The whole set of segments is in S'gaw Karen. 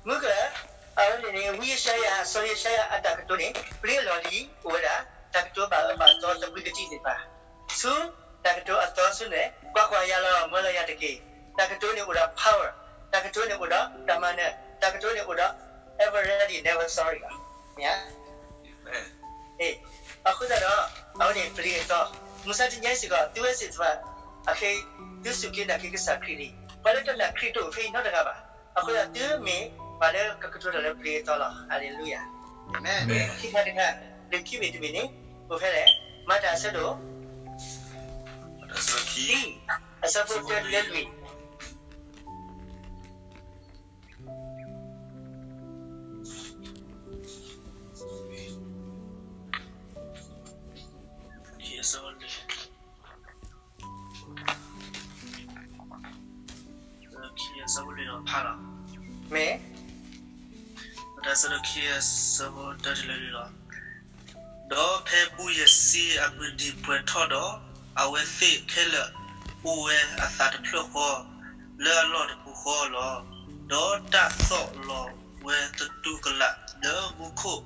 မုၢ်ကၢၢ်, အဝဲန့ၣ်န့ၣ် ဝံယၡါယၤ, စီၤယၡါယၤအတၢ်ကတိၤန့ၣ် ပျ့ၤအလီၢ်လံ, အိၣ်ဝဲဒၣ် တၢ်ကတိၤဘၣ်အၢဘၣ်သီသဘှံးကတံၢ်သ့ၣ်တဖၣ်, ဆူတၢ်ကတိၤအသီဆူန့ၣ်, ကွၢ်ကွၢ်, ယၤလီၤ, မၢလီၤယၤတက့ၢ်. တၢ်ကတိၤန့ၣ်အိၣ်ဒီး power, တၢ်ကတိၤန့ၣ်အိၣ်ဒီးတၢ်မၤနၢၤ, တၢ်ကတိၤန့ၣ်အိၣ်ဒီး ever ready, never sorry လီၤ. မ့ၢ်ဧါ. အဃိသတးဒီး အဝဲန့ၣ်ပျ့ၤအသီ, မုၢ်ဆါတနံၤအံၤစ့ၢ်ကီး သုဝဲသ့ၣ်တဖၣ် အခဲအံၤ သုစူၢ်က့ၤနာ်က့ၤကစၢ်ခရံာ်လံ. ပှၤလၢတနာ်ခရံာ်တအိၣ်ဖဲအံၤနီတဂၤဘၣ်. အဃိသတးသုမ့ၢ်ပှၤလၢကကတိၤတၢ်လၢပျ့ၤအသီလီၤ. ဟါလ့လူယၤ. ခံခါတခါ, လံာ်ခံဘ့ၣ်တဘ့ၣ်န့ၣ် အိၣ်ဖဲလဲၣ်. မၤတၢ်အဆၢဒိၣ် ခံ, အဆၢဖိတၢတုၤလၢလွံၢ်. မ့ၢ် မၤတၢ်အဆၢဒိၣ်ခံ အဆၢဖိတၢတုၤလၢလွံၢ်လီၤ. ဒီးဖဲဘူၣ်ယစံအမုၢ်နံၤပှဲၤထီၣ်ဒီး, အဝဲသ့ၣ်ခဲလၢာ်အိၣ်ဝဲအသးတဖျၢၣ်ဃီ လၢအလီၢ်တပူၤဃီလီၤ. ဒီးတၢ်သီၣ်လီၤဝဲသတူၢ်ကလာ်လၢမူခိၣ်,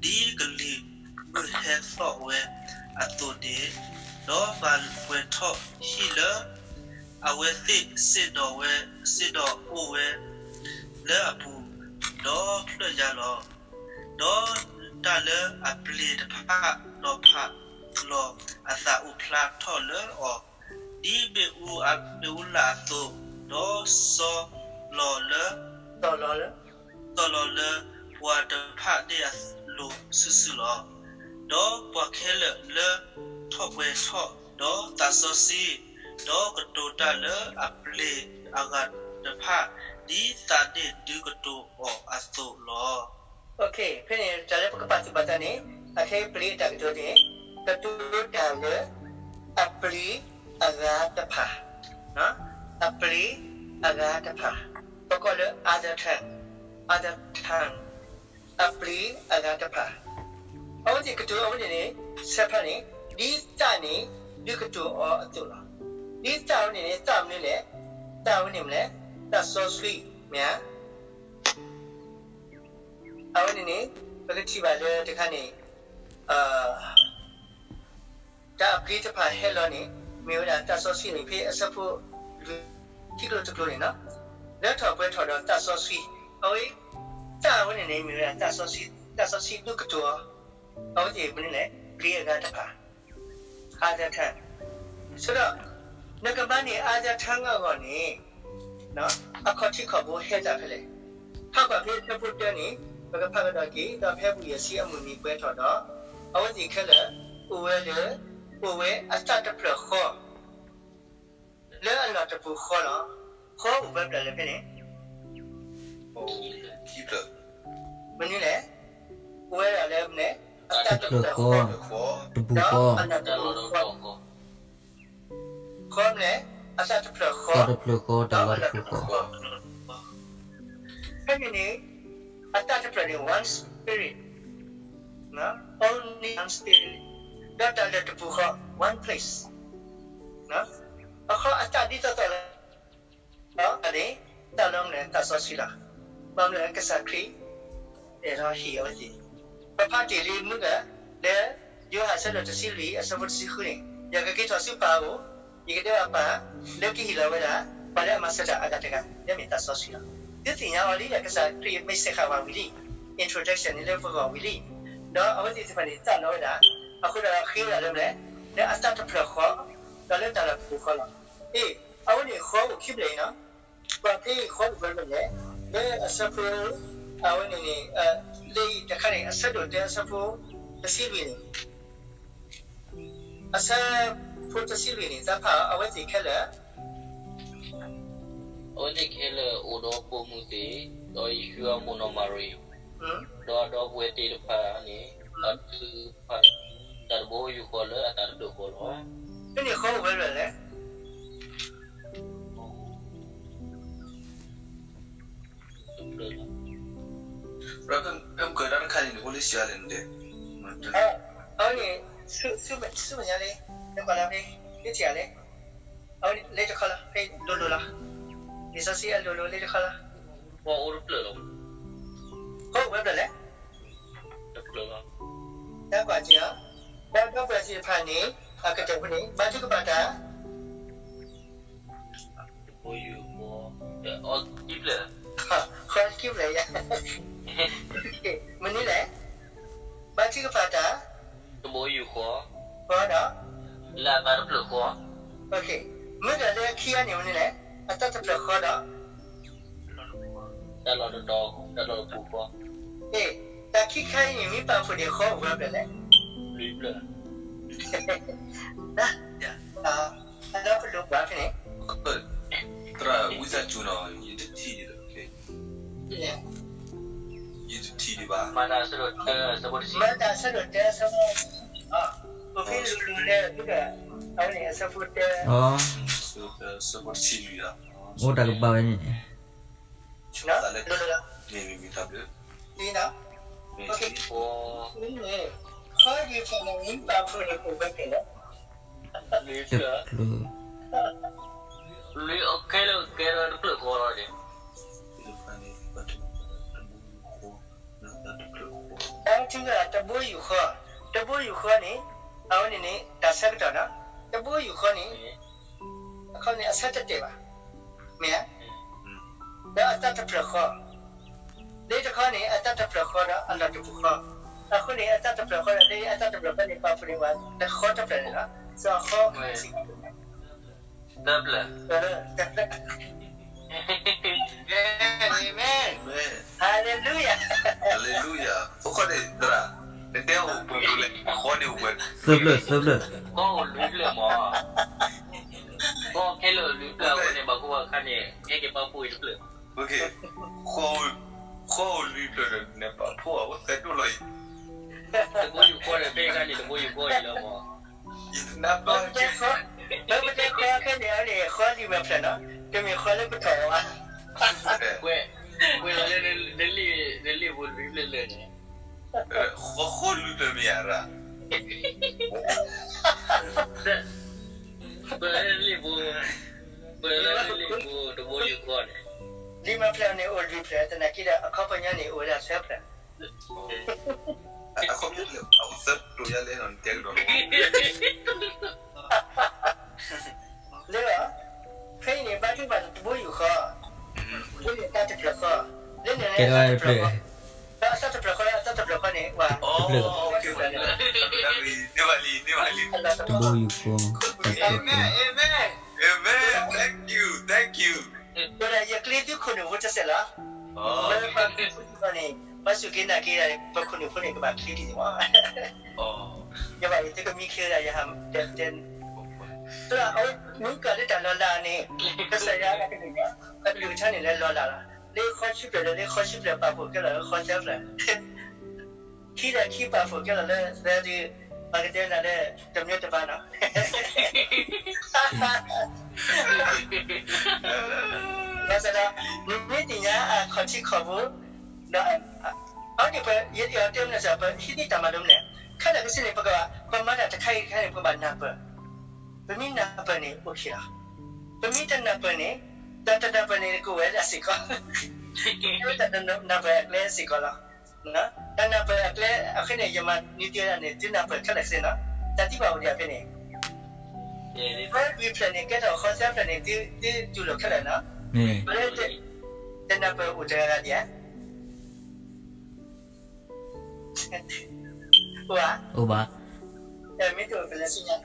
ဒ်ကလံၤမုၢ်ဟဲသီၣ်ဝဲအသိးန့ၣ်, ဒီးဘၣ်ပှဲၤထီၣ်ဟံၣ်လၢအဝဲသ့ၣ်စ့ၢ်နီၤဝဲ, စ့ၢ်နီၤအိၣ်ဝဲလၢအပူၤ, ဒီးဖျၢၣ်ညါလီၤ. ဒီးတၢ်လၢအပျ့ၤတဖၣ်နီၤဖးလီၤအသးအိၣ်ဖျါထီၣ်လၢအီၤ, ဒ်မ့ၣ်အူ, မ့ၣ်အူလၣ်အသိး, ဒီးစီၤလီၤလၢ, စီၤလီၤလၢ, စီၤလီၤလၢပှၤတဖၣ်န့ၣ်အလိၤစုာ်စုာ်လီၤ. ဒီးပှၤခဲလၢာ်လၢထီၣ်ပှဲၤထီၣ်ဒီးသးစီဆှံ, ဒီးကတိၤတၢ်လၢအပျ့ၤအဂၤတဖၣ်, ဒ်သးန့ၣ်ဒုးကတိၤအီၤအသိးလီၤ. ဖဲန့ၣ်တၢ်လၢပကပာ်သူၣ်ပာ်သးန့ၣ်, အခဲအံၤပျ့ၤအတၢ်ကတိၤန့ၣ်, ကတိၤတၢ်လၢအပျ့ၤအဂၤတဖၣ်, အပျ့ၤအဂၤတဖၣ်, ပကိးလၢ other tongue, other tongue, အပျ့ၤအဂၤတဖၣ်, အဝဲသ့ၣ်ကတိၤအဝဲန့ၣ်န့ၣ်, ဆၢဖျါန့ၣ်, ဒ်သးန့ၣ်ဒုးကတိၤအီၤအသိးလီၤ. ဒ်သးဝဲန့ၣ်န့ၣ် သးမနုၤလဲၣ်, သးဝဲန့ၣ်မနုၤလဲၣ်, သးစီဆှံ, မ့ၢ်ဧါ. အဝဲန့ၣ်န့ၣ်, ပကထံၣ်ဘၣ်လၢတခါန့ၣ်, တၢ်အပျ့ၤတဖၣ်ဟဲလီၤန့ၣ်, မ့ၢ်ဝဲဒၣ်သးစီဆှံန့ၣ် ဖဲအဆၢဖိလွံၢ် ထံကျိတကျိန့ၣ်လီၤ. လၢထီၣ်ပှဲၤထီၣ်ဒီးသးစီဆှံ, အဝဲ, သးဝဲန့ၣ်န့ၣ် မ့ၢ်ဝဲဒၣ်သးစီဆှံ, သးစီဆှံဒုးကတိၤအီၤ, အဝဲသ့ၣ်မနုၤလဲၣ်, ပျ့ၤအဂၤတဖၣ် other tongue. ဆိဒီး, နကမၤန့ၢ် other tongue အဂီၢ်န့ၣ်, အခီၣ်ထံးခီၣ်ဘိဟဲတၢ်ဖဲလဲၣ်. ဖးကွၢ်ဖဲအဆၢဖိတၢန့ၣ်, ပကဖးကဒီးက့ၤ, ဒီးဖဲဘူၣ်ယစံအမုၢ်နံၤပှဲၤထီၣ်ဒီး, အဝဲသ့ၣ်ခဲလၢာ်အိၣ်ဝဲလၢ, အိၣ်ဝဲအသးတဖျၢၣ်ဃီ လၢအလီၢ်တပူၤဃီလီၤ. ဃီအိၣ်ပှဲၤဖျၢၣ်လဲၣ်ဖဲန့ၣ်, မနုၤလဲၣ်, အိၣ်ဝဲဒၣ်လၢမနုၤလဲၣ်, အသးတဖျၢၣ်ဃီ, တပူၤဃီ, ဃီမနုၤလဲၣ်, အသးတဖျၢၣ်ဃီ, တၢ်လီၢ်တပူၤဃီ. ဖဲန့ၣ်န့ၣ်, အသးတဖျၢၣ်န့ၣ် one spirit, only one spirit, ဒီးတၢ်လၢာ်တပူၤဃီ one place. အခီအသးဒ်သိးသိးလၢ, န့ၣ်, တၢ်လၢမနုၤလဲၣ်, သးစီဆှံလီၤ. ဘၣ်မနုၤလဲၣ်, ကစၢ်ခရံာ် အဲၣ်ဒိးဟ့ၣ်အဝဲသ့ၣ်, ပဖးတ့ၢ်လံမုၢ်ကၢၢ်, လၢယိၤဟၣ်အဆၢဒိၣ်တဆံလွံၢ် အဆၢဖိတဆံဃုန့ၣ်, ယကက့ၤထီၣ်ဆူပၢ်အအိၣ်, ယကတဲဘၣ်ပၢ်, လၢကဟ့ၣ်လီၤဝဲဒၣ်, ပှၤလၢအမၤစၢၤတၢ်အဂၤတဂၤ, လၢမ့ၢ်သးစီဆှံလီၤ. သုသ့ၣ်ညါအီၤလံဒီး ကစၢ်ခရံာ်မ့ၢ်စဲးဃာ်ပှၤဝံၤလံ, introduction န့ၣ်လၢပဂီၢ်ဝံၤလံ, ဒီးအဝဲသ့ၣ်တဖၣ်န့ၣ် သးလီဝဲဒၣ်, အဃိဒီးဃ့ဝဲဒၣ်လၢမနုၤလဲၣ်, လၢအသးတဖျၢၣ်ဃီ, ဒီးလၢတၢ်လၢာ်တပူၤဃီလီၤ. အ့ၣ်, အဝဲန့ၣ်ဃီအိၣ်ခံဖျၢၣ်အံၤနီၤ, ပှၤဖဲအံၤဃီအိၣ်ဝဲဖဲလဲၣ်, လၢအဆၢဖိ, အဝဲန့ၣ်န့ၣ်, လၢအံၤတခါန့ၣ် အဆၢဒိၣ်တၢ အဆၢဖိတဆံလွံၢ်န့ၣ်, အဆၢဖိတဆံလွံၢ်န့ၣ် သးဖးအီၤ အဝဲသ့ၣ်ခဲလၢာ်, အဝဲသ့ၣ်ခဲလၢာ်အိၣ်ဒီးပိာ်မုၣ်သ့ၣ်, ဒီးယ့ၣ်ၡူးအမိၢ်နီၢ်မၤရံ, ဒီးအဒီပုၢ်ဝဲၢ်သ့ၣ်တဖၣ်န့ၣ်, အတုၤဖး, တၢ်တဘိယူၢ်ဃီလၢအသးတဖျၢၣ်ဃီလီၤ. ဖဲန့ၣ်ဃီအိၣ်ဝဲဖဲလဲၣ်, ဖဲမုၢ်ကၢၢ်တၢ်တခါန့ၣ်န့ၣ် အိၣ်လၢစှၤလဲၣ်န့ၣ်, အဝဲန့ၣ်, ဆူမဲာ်ညါလံ, လၢကွၢ်လၢဖဲ, လၢထံၣ်ဧါလဲၣ်, အဝဲန့ၣ်လၢတခီလီၤ, ဖဲလိၤလိၤလီၤ, လံာ်စီဆှံအလိၤလိၤလၢတခီလီၤ, ပှၤအိၣ်တဖျၢၣ်လီၤ. အကတၢၢ်ဖိန့ၣ် ဘါထုကဖၣ်တၢ် ဃီခံဖျၢၣ်, မနုၤလဲၣ်, ဘါထုကဖၣ်တၢ် ဃီဒီး လၢအသးတဖျၢၣ်ဃီ, မ့ၢ်ဒီးလၢခံဂၤန့ၣ်မနုၤလဲၣ်, အသးတဖျၢၣ်ဃီဒီး တၢ်လီၢ်တတီၤ, တၢ်လီၢ်တပူၤဃီ, တၢ်ခံခါအံၤန့ၣ် မ့ၢ်ပာ်ဖှိၣ်န့ၣ် ဃီအိၣ်ပှဲၤဖျၢၣ်လဲၣ်, လွံၢ်ဖျၢၣ်, အဒီပလိၣ်ပှၤဖဲန့ၣ် သရၣ်ဝံသးစူၤနီၤ ယတထံၣ်ဒံးလၢ ယတထံၣ်ဒံးဘၣ်, မၤတၢ်အဆၢဒိၣ်တၢ အဆၢဖိတဆံ, မၤတၢ်အဆၢဒိၣ်တၢ အဆၢဖိတဆံ, ပဖဲလူၤလူၤလၢ အဝဲန့ၣ် အဆၢဖိတၢ, အဆၢဖိတဆံလွံၢ်ဒီး, အိၣ်တၢ်ကဘၣ်ဝဲန့ၣ်, မ့ၢ်မ့ၢ်မ့ၢ်တၢ်ဘျုး, လံနီၤ, ခီဒံးဖျၢၣ်န့ၣ်မ့ၢ်ပာ်ဖှိၣ်န့ၣ် အိၣ်ဝဲဖဲလဲၣ်, တဖျၢၣ် လွံၢ်အခဲလၢာ်ကဲထီၣ်တဖျၢၣ်ဃီလီၤန့ၣ်, တၢ်ထံၣ်တဘိယူၢ်ဃီ, တဘိယူၢ်ဃီန့ၣ်, အဝဲန့ၣ်န့ၣ် တၢ်ဆၢကတီၢ်နီၤ, တဘိယူၢ်ဃီန့ၣ်, အခီပညီန့ၣ် အဆၢတတဲာ်ဘၣ်, မ့ၢ်ဧါ, ဒီးအသးတဖျၢၣ်ဃီ, လၢတခီန့ၣ် အသးတဖျၢၣ်ဃီဒီးအလီၢ်တပူၤဃီ, အဃိန့ၣ် အသးတဖျၢၣ်ဃီဒီး လၢအသးတဖျၢၣ်ဃီန့ၣ် ပာ်ဖှိၣ်န့ၢ်ဝဲ တဃီတဖျၢၣ်န့ၣ်လီၤ, စီၤဃီ တဖျၢၣ်, တဖျၢၣ်, အၤမ့ၣ်, အၤမ့ၣ်, ဟါလ့လူယၤ, ဟါလ့လူယၤ, အိၣ်ဃီန့ၣ်သရၣ်, နတဲအိၣ်ပှဲၤဖျၢၣ်လဲၣ်, ဃီန့ၣ်အိၣ်ပှဲၤ, သၢဖျၢၣ်, သၢဖျၢၣ်, ဃီအိၣ်လွံၢ်ဖျၢၣ်မး, ဃီခဲလၢာ်အိၣ်လွံၢ်ဖျၢၣ်အဃိန့ၣ် ဘၣ်ခိၣ်ဘၣ်ခါန့ၣ် ဟဲက့ၤပာ်ဖှိၣ်အံၤတဖျၢၣ်, ဃီအိၣ်လွံၢ်ဖျၢၣ်ဒီး နပာ်ဖှိၣ်အဝဲသဲဒိၣ်လီၤအံၤ, တဘိယူၢ်ဃီဒီး ဖဲအံၤခါန့ၣ် တဘိယူၢ်ဃီအံၤလီၤမး, ယတနၢ်ပၢၢ်, ပတဲဃီခဲန့ၣ်န့ၣ် ဃီလွံၢ်မ့ၢ်ဖျၢၣ်နီၤ, တမ့ၢ်ဃီလၢပထီၣ်ဘၣ်, ကွဲးလီၤလၢ နလံာ်ပူၤလွံၢ်ဖျၢၣ်လၢာ်န့ၣ် ဃီဃီလွံၢ်ဖျၢၣ်မ့ၢ်ဧါရၣ်, ပလံာ်ပူၤ, ပလံာ်ပူၤတဘိယူၢ်ဃီန့ၣ်, လွံၢ်မ့ၢ်ဖျၢၣ်န့ၣ် အိၣ်လွံၢ်ဖျၢၣ် သနာ်က့ဒီး အခီပညီန့ၣ် အိၣ်ဝဲဒၣ်သၢဖျၢၣ်, အခီပညီန့ၣ် အဝဲသၢဖျၢၣ်ယါလဲၣ်နီၤ နတဲကဒီးလီၤ, လၢ ဖဲအံၤန့ၣ် ဘါထုကဖၣ်တဘိယူၢ်ဃီ, လၢန့ၣ်အသးတဖျၢၣ်ဃီ, လၢန့ၣ်လၢအသးတဖျၢၣ်ဃီ, ဒီးအသးတဖျၢၣ်ဃီလၢအသးတဖျၢၣ်ဃီန့ၣ် ပှၤ, တဘိယူၢ်ဃီ, တဘိယူၢ်ဃီ, Amen, amen, thank you, thank you, ဝဲဒၣ်ယကျ့သုခိၣ်နူာ်ဖိတစဲးလီၤ, ဝဲပှၤန့ၣ် ပှၤစူၢ်က့ၤနာ်က့ၤဒၣ် ပခိၣ်နူာ်ဖိန့ၣ် ကဘၣ်ချ့ဒ်န့ၣ်မး, ယဘၣ်အံၤ သုကမံချ့ဝဲဒၣ်ယဟးတဲတဲ, သရၣ် အဝဲမ့ၢ်ကၤလၢတၢ်လီၤလးန့ၣ်, ကစၢ်ယွၤအကလုၢ်, အကလုၢ်ကထါန့ၣ်လၢလီၤလးလီၤ, လၢဃီဆံဖျၢၣ်လၢ လၢဃီဆံဖျၢၣ်ပာ်ဖှိၣ်ကဲလီၤလၢဃီသၢဖျၢၣ်, ခံဒီးခံပာ်ဖှိၣ်ကဲလီၤလၢသၢဒု, ပှၤကတဲနၤလၢ တမၢတဘါနီၤ ဘၣ်ဆၣ်ဒီး နမ့ၢ်သ့ၣ်ညါအခီၣ်ထံးခီၣ်ဘိ, ဒီး အဝဲန့ၣ်ပ ယတဲမနုၤစ့ၢ် ပဟံးန့ၢ်တၢ်မၤလိမနုၤလဲၣ်, ခဲလၢာ်ခဲဆ့န့ၣ် ပကဘၣ် ပမၤတၢ်တခါဂ့ၤတခါန့ၣ် ပကဘၣ်နၢ်ပၢၢ်, ပမ့ၢ်နၢ်ပၢၢ်န့ၣ် အိၣ်ခ့လီၤ, ပမ့ၢ်တနၢ်ပၢၢ်န့ၣ် တၢ်တနၢ်ပၢၢ်န့ၣ် ကအိၣ်ဝဲဒၣ်စ့ၢ်ကီး, တၢ်တနၢ်ပၢၢ်အကျဲစ့ၢ်ကီးလီၤ. တၢ်နၢ်ပၢၢ်အကျဲ အဃိန့ၣ် ယမၤနံၤတ့ၢ်ဒၣ်န့ၣ် သုနၢ်ပၢၢ်ခဲလၢာ်ခဲဆ့နီၤ, တၢ်သံကွၢ်အိၣ်ဒံးဖဲန့ၣ်, ဃီလွံၢ်ဖျၢၣ်န့ၣ် ကဲထီၣ်ဃီသၢဖျၢၣ်န့ၣ် သုတူၢ်လိာ်ခဲလၢာ်နီၤ, တနၢ်ပၢၢ်အိၣ်တဂၤဂၤဒံးဧါ, အိၣ်ဧါ, မ့ၢ်တအိၣ်ပလဲၤဆူညါ,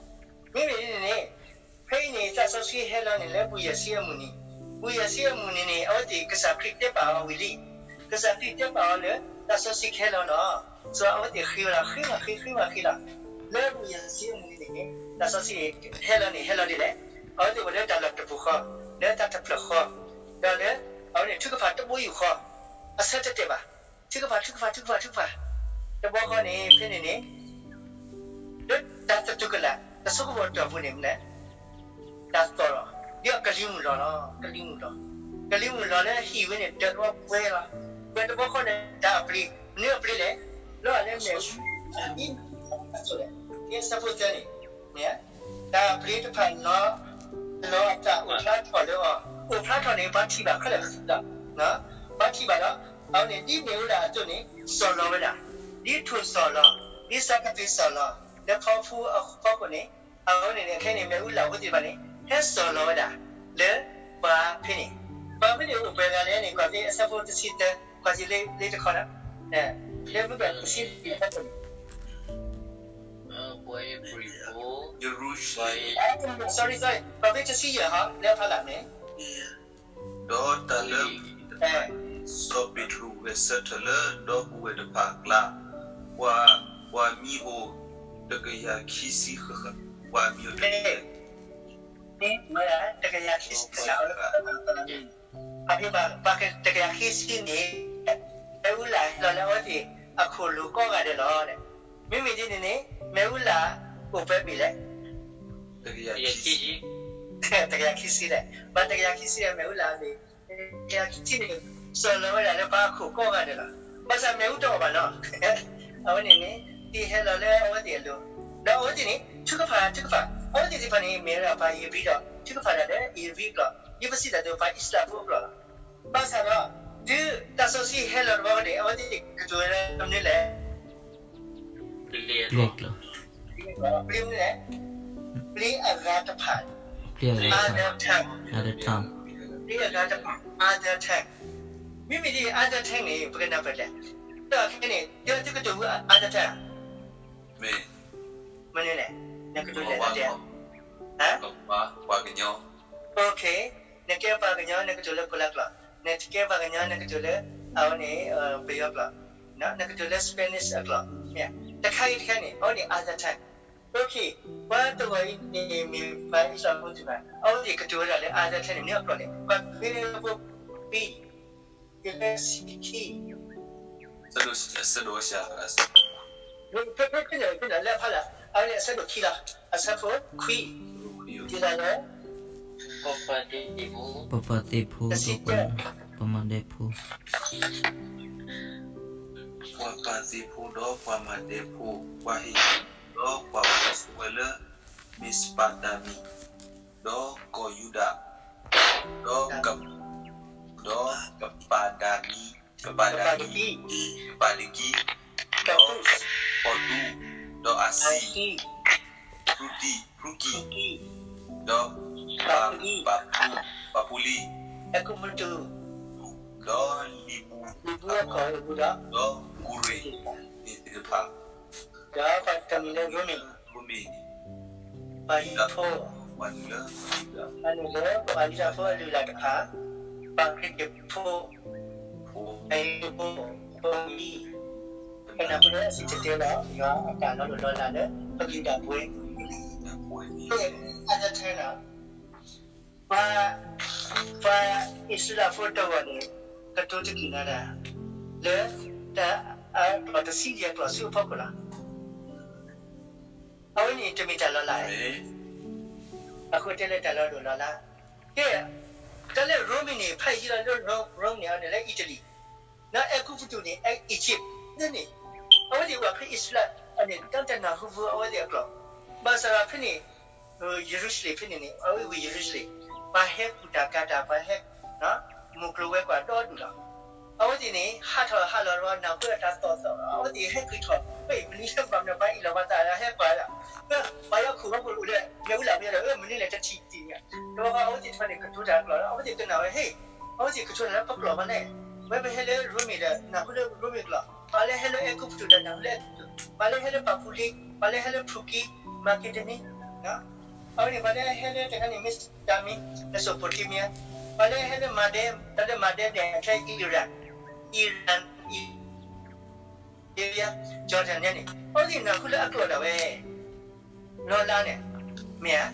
မ့မ့ၢ်န့ၣ်န့ၣ် ဖဲအံၤန့ၣ် သးစီဆှံဟဲလီၤန့ၣ်လၢဘူၣ်ယဲၢ်ဆံအမုၢ်နံၤ, ဘူၣ်ယဲၢ်ဆံအမုၢ်နံၤန့ၣ် အဝဲသ့ၣ်ကစၢ်ခရံာ်တဲပာ်အီၤဝံၤလံ, ကစၢ်ခရံာ်တဲပာ်အီၤလၢ သးစီဆှံကဟဲလီၤလီၤ, စီၤအဝဲသ့ၣ်ဃ့ဝဲလီၤ, ဃ့မးဃ့ ဃ့မးဃ့လီၤ, လၢဘူၣ်ယဲၢ်ဆံအမုၢ်နံၤန့ၣ် သးစီဆှံဟဲလီၤန့ၣ် ဟဲလီၤဒ်လဲၣ်, အဝဲသ့ၣ်အိၣ်လၢတၢ်လီၢ်တပူၤဃီ, လၢတၢ်တဖျၢၣ်ဃီ, ဒီးလၢ အဝဲန့ၣ်ထုကဖၣ်တဘိယူၢ်ဃီ, အဆၢတတဲာ်ဘၣ်, ထုကဖၣ် ထုကဖၣ် ထုကဖၣ် ထုကဖၣ်, တဘျီဃီန့ၣ် ဖဲန့ၣ်န့ၣ် လၢတၢ်သတူၢ်ကလာ် တဆိကမိၣ်အတီၢ်ပူၤန့ၣ် မနုၤလဲၣ်, တၢ်သီၣ်လီၤ, ဒ်အကလံၤမုၢ်လီၤလီၤ, ကလံၤမုၢ်လီၤ, ကလံၤမုၢ်လီၤလၢဟံၣ်ဝဲန့ၣ် ဒၢးတဝီပှဲၤလီၤ, ပှဲၤတဘျီဃီန့ၣ် တၢ်အပျ့ၤ, မနုၤအပျ့ၤလဲၣ်, လီၤလၢမဲာ်, အံၤ, အဆၢဖိသၢန့ၣ်, တၢ်အပျ့ၤတဖၣ်လီၤ, လီၤအသးအိၣ်ဖျါထီၣ်လၢအီၤ, အိၣ်ဖျါထီၣ်န့ၣ် ပှၤထံၣ်ဘၣ်ခဲလၢာ်လီၤ, ပှၤထံၣ်ဘၣ်လီၤ, အဝဲန့ၣ် ဒ်မ့ၣ်အူဒၣ်အသိးန့ၣ် စီၣ်လီၤဝဲဒၣ်, ဒ်ထိၣ်စီၣ်လီၤ, ဒ်စီၤကသ့ၣ်စီၣ်လီၤ လၢဖီဖူအဖီခိၣ်န့ၣ်, အဝဲန့ၣ်န့ၣ် ခဲအံၤန့ၣ် မ့ၣ်အူလၢ်ဖိသ့ၣ်တဖၣ်န့ၣ် ဟဲစိာ်လီၤဝဲဒၣ် လၢပှၤဖဲန့ၣ်, ပှၤဖဲန့ၣ်အိၣ်ပှဲၤဂၤလဲၣ်န့ၣ် ကွၢ်ဖဲအဆၢဖိတဆံသၢ, ကွၢ်က့ၤလၢလ့တခီနီၤ, လၢမုၢ်ကတဆံလွံၢ်အဖီခိၣ်န့ၣ် sorry, sorry, ကွၢ်ဖဲတဆံယဲၢ်ဟီ လၢအဖီလာ်န့ၣ် ဒီးတၢ်လၢ စီၤပ့းတရူးဂဲၤဆၢထၢၣ်လၢဒီပုၢ်ဝဲၢ်တဖၣ်အကျါ, ပှၤ, ပှၤမံၤအိၣ်တကယၤခံဆံဃၣ်ဃၣ်, ပှၤမံၤအိၣ်တကယၤ, တကယၤခံဆံဃၣ်ဃၣ်, အဖဲဘၣ် ပှၤတကယၤခံဆံန့ၣ် မ့ၣ်အူလၢ်ဟဲလီၤလၢအဝဲသ့ၣ်အခိၣ်လိၤကိးဂၤဒဲးလီၤ. မ့မ့ၢ်ဒ်န့ၣ်န့ၣ် မ့ၣ်အူလၢ်အိၣ်ပှဲၤဘ့ၣ်လဲၣ် တကယၤခံဆံ, တကယၤခံဆံလဲၣ်, ဘၣ်တကယၤခံဆံမ့ၣ်အူလၢ်ဘ့ၣ်, တကယၤခံဆံန့ၣ် စိာ်လီၤဝဲဒၣ်လၢပှၤအခိၣ်ကိးဂၤဒဲးလီၤ. ဘၣ်ဆၣ်မ့ၣ်အူတအိၣ်ဘၣ်နီၤ, အဝဲန့ၣ်န့ၣ် တ့ဟဲလီၤလၢအဝဲသ့ၣ်အလိၤ, ဒီးအဝဲသ့ၣ်န့ၣ် ထုကဖၣ် ထုကဖၣ်, အဝဲသ့ၣ်သ့ၣ်တဖၣ်န့ၣ် မ့ၢ်ဝဲဒၣ်ပှၤဧ့ၤဘြံၤဒီး ထုကဖၣ်ဒၣ်လၢဧ့ၤဘြံၤအကျိာ်, ဒ်ပစံးတၢ်အသိး ပှၤအံၣ်စရ့လးဖိအကျိာ်လီၤ. ဘၣ်ဆၣ်ဒီး တုၤတၢ်စီဆှံဟဲလီၤတဘျီန့ၣ် အဝဲသ့ၣ်ကတိၤလၢမနုၤလဲၣ် ပျ့ၤအကျိာ်, ပျ့ၤမနုၤလဲၣ်, ပျ့ၤအဂၤတဖၣ်, other tongue, ပျ့ၤအဂၤတဖၣ် other tongue, မ့မ့ၢ်ဒ် other tongue န့ၣ် ပကနၢ်ပၢၢ်လဲၣ်, ဒီးခဲန့ၣ် ဒ်သုကတိၤဝဲ other tongue မနုၤလဲၣ်, နကတိၤလဲၣ်လီၤတဲ, ပှၤကညီ, နကဲပှၤကညီ နကတိၤလၢကိၤလၤကျိာ်, နကဲပှၤကညီ နကတိၤလၢ အဝဲန့ၣ် ပယီၤကျိာ်, နကတိၤလၢ Spanish အကျိာ်, တခါအံၤတခါန့ၣ် အဝဲန့ၣ် other tongue, ပှၤတဂၤအံၤန့ၣ် မ့ၢ်ပှၤအံၣ်စရ့လးဖိသ့ၣ်တဖၣ် အဝဲသ့ၣ်ကတိၤဝဲဒၣ်လၢ other tongue န့ၣ် မနုၤအကျိာ်လဲၣ်, ပှၤဖဲန့ၣ်ဖိ ပံ ယဲၢ်ဆံခံ, ဆၢဒိၣ်, ဆၢဒိၣ်အဆၢ, ဖဲဖဲန့ၣ် ဖဲန့ၣ်လၢအဖီလာ် အဝဲန့ၣ်အဆၢဒိၣ်ခံလီၤ, အဆၢဖိခွံ, ဒ်သိးလၢ ပပှၤသ့ၣ်ဖိဒီးပှၤမၤဒဲးဖိ, ပှၤပၤသ့ၣ်ဖိဒီးပှၤမၤဒဲးဖိ, ပှၤဟ့းဒီးပှၤအိၣ်ဆိးဝဲလၢ မ့းစပၤတၤမံၤ, ဒီးကီၢ်ယူဒၤ, ဒီးက, ဒီးကပၤဒၤမံၤ, ကပၤဒၤမံၤ, ကပၤဒကံ, ဒီးပီၣ်တူ, ဒီးအၤစံ, ဖရူတံ, ဖရူကံ, ဒီးပၤဖူ, ပၤဖူလံ, အဲၤကူပတူး, ဒီးလံာ်ပူၤ, လံာ်ပူၤအကီၢ်, ဒီးကူရ့းသ့ၣ်တဖၣ်, ဒီးပှၤတၢ်မံၤလၢရိမ့ၤ, ရိမ့ၤ, ပှၤယူဒၤဖိ, ပှၤနုာ်လၢ, ပှၤနုာ်လၢပှၤယူဒၤဖိအလုၢ်အလၢ်တဖၣ်, ပှၤခရံာ်ဖိ, ဖိ, ပှၤယူဒၤဖိ, ဖိမံၤ, ပနၢ်ဟူလၢအစံၣ်တဲၤတဲလီၤ ယွၤအတၢ်လီၤလိၢ်လီၤလးလၢပကလုၢ်ဒၣ်ပှဲၤ, အသထၢနၤ ပှၤ, ပှၤအံၣ်စရ့လးဖိတဂၤန့ၣ် ကတိၤတက့ၢ်နၤဒၣ် လၢတၢ်, အကျိာ်တဆံယဲၢ်ကျိာ်ဆူအဖီခိၣ်လီၤ. အဝဲန့ၣ်တမ့ၢ်တၢ်လီၤလးဧါ. အဃိတဲလၢတၢ်လီၤလိၢ်လီၤလး. ကဲ, တၢ်လၢရိမ့ၤန့ၣ် ဖးယံာ်လီၤလၢရိမ့ၤန့ၣ် အဝဲန့ၣ်လၢအံၣ်တလံၤ, ဒီးအဲၤကူပတူးန့ၣ် Egypt န့ၣ်, အဝဲသ့ၣ်အိၣ်ဝဲခရံာ်အံၣ်စရ့လးန့ၣ် တၢ်တနၢ်ဟူဘၣ်အဝဲသ့ၣ်အကျိာ်, ဘၣ်ဆၣ်ဒီးဖဲန့ၣ် ယရူၤၡလ့ၣ်ဖဲန့ၣ်န့ၣ် အဝဲဝ့ၢ်ယရူၤၡလ့ၣ်, ပှၤဟဲကူၣ်တၢ်ကၤတၢ် ပှၤဟဲ, မုၢ်ကျိၤဝဲၤကွာ်ဒီဒူၣ်လီၤ. အဝဲသ့ၣ်န့ၣ် ဟးထီၣ်ဟးလီၤဒီး နၢ်ဟူအတၢ်သီၣ်သီၣ်, အဝဲသ့ၣ်ဟဲက့ၤထီၣ်, မနုၤဟဲက့ၤဘၣ်မနုၤ ပှၤအံၣ်လီၤပှၤသးဟဲကွၢ်, ပှၤယီၤခိၣ်ဝဲပူၤအိၣ်လၢ မ့ၣ်အူလၢ်မ့ၢ်ဒီး မနုၤလဲၣ်တထံၣ်တထံၣ်န့ၣ်, ဒီးအဝဲသ့ၣ်တဖၣ်န့ၣ် ကတိၤတၢ်အကျိာ်ဒီး အဝဲသ့ၣ်ကနၣ်ဝဲ ဟ့ၣ်, အဝဲသ့ၣ်ကတိၤတၢ်လၢပကျိာ်မးလဲၣ်, ဝဲပဟဲလၢရိမ့ၤဒီး နၢ်ဟူလၢရိမ့ၤကျိာ်, ပှၤလၢဟဲလၢအဲၤကူပတူးဒီး နၢ်ဟူလၢအဲၤကူပတူး, ပှၤလၢဟဲလၢပၤပူၤလံ, ပှၤလၢဟဲလၢဖူကံ, မၤက့ဒနံ, အဝဲန့ၣ် ပှၤလၢဟဲလၢတခါန့ၣ် မ့းစတၤမံ, မ့းစိၣ်ပိၤတ့မံယါ, ပှၤလၢဟဲလၢမၤဒဲ, တၢ်လၢမၤဒဲန့ၣ် အခဲအံၤ Iran, Iran, Jordan န့ၣ်, အဝဲသ့ၣ်နၢ်ဟူလၢအကျိာ်ဒၣ်ဝဲ လီၤလးန့ၣ်, မ့ၢ်ဧါ.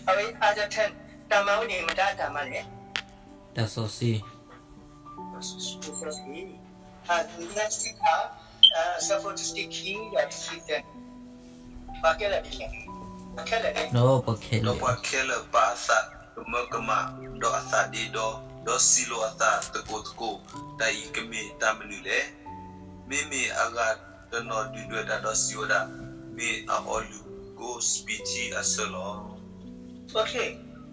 အဝဲ other tongue တၢ်မၤဝဲန့ၣ် မတၤအတၢ်မၤလဲၣ်. တၢ်စီဆှံ, တၢ်စီဆှံ, အသုသၢဆံခါ, အဆၢဖိတဆံခံဒီးတဆံသၢ, ပှၤခဲလၢာ်န့ၣ်, ပှၤခဲလၢာ်န့ၣ်, ဒီးပှၤခဲလၢာ်ပာ်အသးကမၢကမၣ်, ဒီးအသးဒ့ဒီ, ဒီးစံးလိာ်အသးသကိးသကိး, တၢ်အံၤကမ့ၢ်တၢ်မနုၤလဲၣ်. မ့မ့ၢ်အဂၤတနီၤဒုၣ်ဒွဲၣ်တၢ်ဒီးစံးဝဲဒၣ်, မ့ၢ်အအီၣ်လုၢ်ကိးစပံးထံအဆၢလီၤ.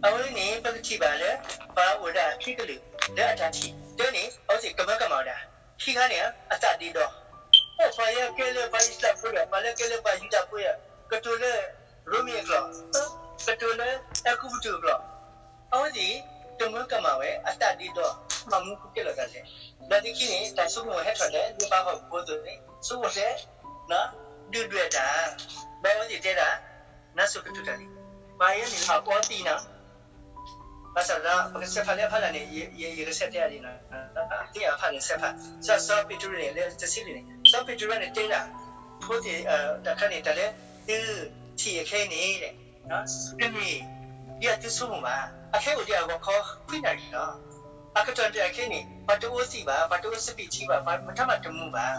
အဝဲန့ၣ် ပကထံၣ်ဘၣ်လၢ ပှၤအိၣ်ဒၣ်ခံကလုာ် လၢအတၢ်ထံၣ်, တၢန့ၣ် အဝဲသ့ၣ်ကမၢကမၣ်ဝဲဒၣ်, ခံခါန့ၣ် အသးဒ့ဒီ, ပှၤလၢကဲလၢပှၤအံၣ်စရ့လးဖိဒီး ပှၤလၢကဲလၢပှၤယူဒၤဖိဒီး ကတိၤလၢရိမ့ၤအကျိာ်, ကတိၤလၢအဲၤကူပတူးအကျိာ်, အဝဲသ့ၣ် တမၢကမၣ်ဝဲအတၢ်ဒ့ဒီး မၤမူကဲလီၤတၢ်လဲၣ်. ဒီးလၢခံန့ၣ် တၢ်ဆိကမိၣ်ဟဲထီၣ်လၢ လၢပှၤဟီၣ်ခိၣ်ဖိအသိးန့ၣ် ဆိကမိၣ်လၢ ဒုၣ်ဒွဲၣ်တၢ်, ဒီးအဝဲသ့ၣ်တဲဒၣ် နါစိၤကတိၤတၢ်လံ. ပှၤအံၤန့ၣ် အကီသံနီၤ ဘၣ်ဆၣ်ဒီး ပကဆဲးဖးလၢအဖီလာ်န့ၣ် ယကဆဲးတဲအီၤလံနီၤ, သ့အဖးန့ၣ်ဆဲးဖး, စီၤပ့းတရူးန့ၣ် လၢတဆံလွံၢ်န့ၣ် စီၤပ့းတရူးန့ၣ်တဲဒၣ် ဖိသ့ၣ်တၢ်ခါန့ၣ် တၢ်လၢသုထံၣ်အခဲအံၤန့ၣ် တမ့ၢ်ဒ်အသုဆိကမိၣ်ဘၣ်. အခဲအိၣ်ဒံးအဂီၤခီခွံနၣ်ရံၣ်လီၤ. အကတီၢ်တၢ်အခဲန့ၣ် ပှၤတအိၣ်သံးဘၣ်, ပှၤတအိၣ်စပံးထံဘၣ်, ပှၤမတၤမးတမူဘၣ်.